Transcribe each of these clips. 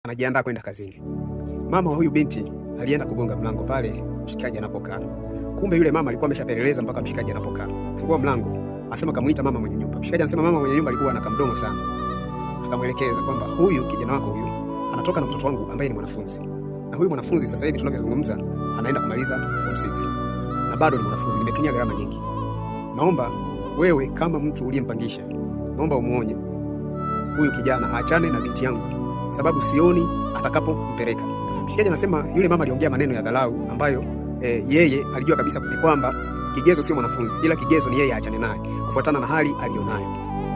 Anajiandaa kwenda kazini. Mama wa huyu binti alienda kugonga mlango pale mshikaji anapokaa. Kumbe yule mama alikuwa ameshapeleleza mpaka mshikaji anapokaa. Fungua mlango, asema kamuita mama mwenye nyumba. Mshikaji anasema mama mwenye nyumba alikuwa na kamdomo sana. Akamwelekeza kwamba huyu kijana wako huyu anatoka na mtoto wangu ambaye ni mwanafunzi. Na huyu mwanafunzi sasa hivi tunavyozungumza anaenda kumaliza form 6. Na bado ni mwanafunzi, nimetumia gharama nyingi. Naomba wewe kama mtu uliyempangisha, naomba umuonye huyu kijana aachane na binti yangu, kwa sababu sioni atakapompeleka. Mshikaji anasema yule mama aliongea maneno ya dharau ambayo yeye alijua kabisa ni kwamba kigezo sio mwanafunzi, ila kigezo ni yeye aachane naye kufuatana na hali alionayo.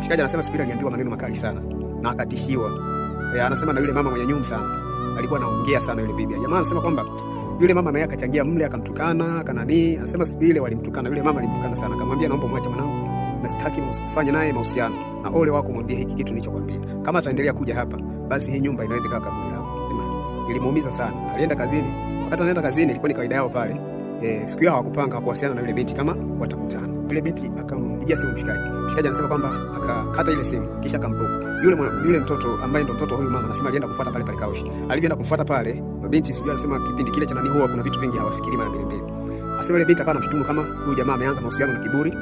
Mshikaji anasema siku ile aliambiwa maneno makali sana na akatishiwa. Anasema na yule mama mwenye nyumba sana alikuwa anaongea sana yule bibi. Jamaa anasema kwamba yule mama naye akachangia mle akamtukana akanani. Anasema siku ile walimtukana, yule mama alimtukana sana, akamwambia naomba mwache mwanangu na sitaki kufanya naye mahusiano, na ole wako mwambie hiki kitu nilichokwambia. Kama ataendelea kuja hapa, basi hii nyumba inaweza ikawa kaburi lako. Ilimuumiza sana. Alienda kazini. Wakati anaenda kazini ilikuwa ni kawaida yao pale. Siku hiyo hawakupanga kuwasiliana na yule binti kama watakutana. Yule binti akampigia simu mshikaji. Mshikaji anasema kwamba akakata ile simu kisha akamblock. Yule mtoto ambaye ndo mtoto huyu mama anasema alienda kumfuata pale pale kaushi. Alivyoenda kumfuata pale, mabinti sijui anasema kipindi kile cha nani huwa kuna vitu vingi hawafikiri mara mbili mbili. Anasema yule binti akawa anamshutumu kama huyu jamaa ameanza mahusiano na kiburi,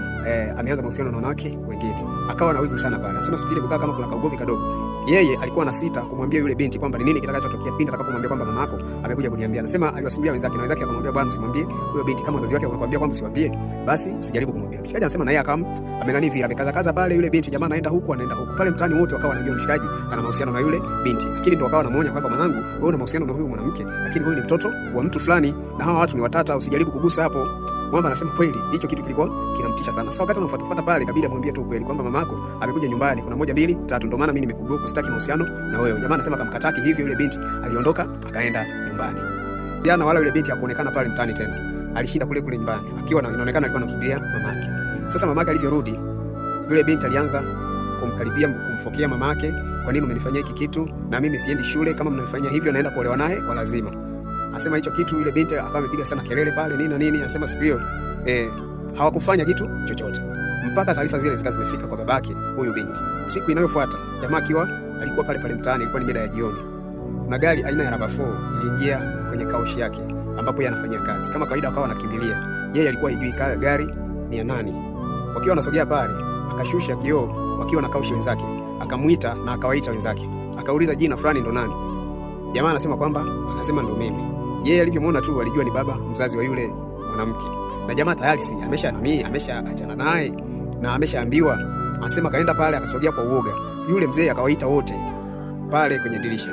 ameanza mahusiano na wanawake wengine. Akawa na wivu sana pale. Anasema siku ile kukaa kama kuna kaugomvi kadogo. Yeye alikuwa na sita kumwambia yule binti kwamba ni nini kitakachotokea pindi atakapomwambia kwamba mama yako amekuja kuniambia. Anasema aliwasimulia wenzake na wenzake akamwambia bwana, usimwambie huyo binti, kama wazazi wake wamekuambia kwamba usiwaambie, basi usijaribu kumwambia. Mshikaji anasema na yeye akam amenani vile amekaza kaza pale, yule binti jamaa anaenda huku anaenda huku. Pale mtaani wote wakawa wanajua mshikaji ana mahusiano na yule binti. Lakini ndio wakawa wanamuonya kwamba mwanangu, wewe una mahusiano na huyu mwanamke, lakini huyu ni mtoto wa mtu fulani na hawa watu ni watata, usijaribu kugusa hapo. Mwamba anasema kweli hicho kitu kilikuwa kinamtisha sana. Sasa wakati anamfuatafuata pale, kabidi amwambie tu kweli kwamba mamako amekuja nyumbani, kuna moja mbili tatu, ndio maana mimi nimekublock, sitaki mahusiano na wewe. Jamaa anasema akamkataki hivyo, yule binti aliondoka akaenda nyumbani. Jana wala yule binti hakuonekana pale mtaani tena, alishinda kule kule nyumbani akiwa na inaonekana alikuwa anamsubiria mamake. Sasa mamake alivyorudi, yule binti alianza kumkaribia, kumfokea mamake, kwa nini umenifanyia hiki kitu? Na mimi siendi shule, kama mnanifanyia hivyo naenda kuolewa naye kwa lazima. Anasema hicho kitu yule binti akawa amepiga sana kelele pale nini na nini. Anasema siku hiyo hawakufanya kitu chochote mpaka taarifa zile zikawa zimefika kwa babake huyu binti. Siku inayofuata jamaa akiwa alikuwa pale pale mtaani, ilikuwa ni mida ya jioni, na gari aina ya RAV4 iliingia kwenye kaushi yake ambapo yeye anafanyia kazi. Kama kawaida akawa anakimbilia, yeye alikuwa hajui gari ni ya nani. Wakiwa wanasogea pale, akashusha kioo wakiwa na kaushi wenzake, akamuita na akawaita wenzake, akauliza jina fulani ndo nani. Jamaa anasema kwamba akasema ndo mimi. Yeye alivyomwona tu alijua ni baba mzazi wa yule mwanamke, na jamaa tayari si amesha nani, amesha achana naye na ameshaambiwa. Anasema kaenda pale akasogea kwa uoga, yule mzee akawaita wote pale kwenye dirisha,